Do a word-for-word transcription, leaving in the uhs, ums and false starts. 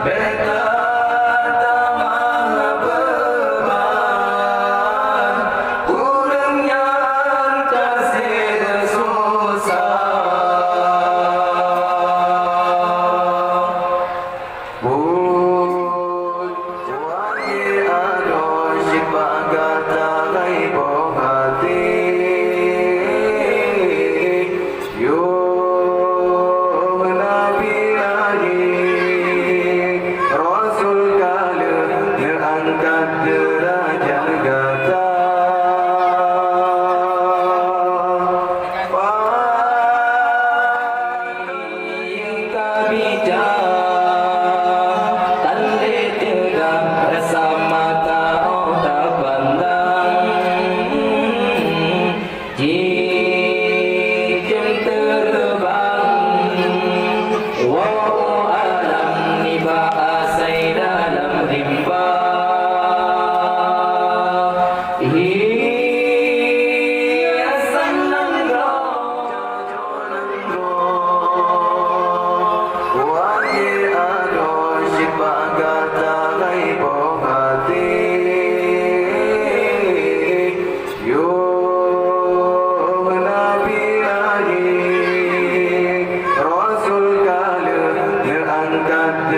Beta tamah beuban, ureueng nyan ka seb susah. Buet wajéb adoe sibak gata hai boh até. Yoh Nabi lahé, Rasul ka lheueh neuangkat deurajat gata. Pati ka bijak, tandé teuga rasa mata oh tapandang. Jicém teureubang woe u alam nibak asai dalam rimba. Hiasan nanggroe, wajéb adoe sibak gata hai boh até. Yoh Nabi lahé, Rasul ka lheueh neuangkat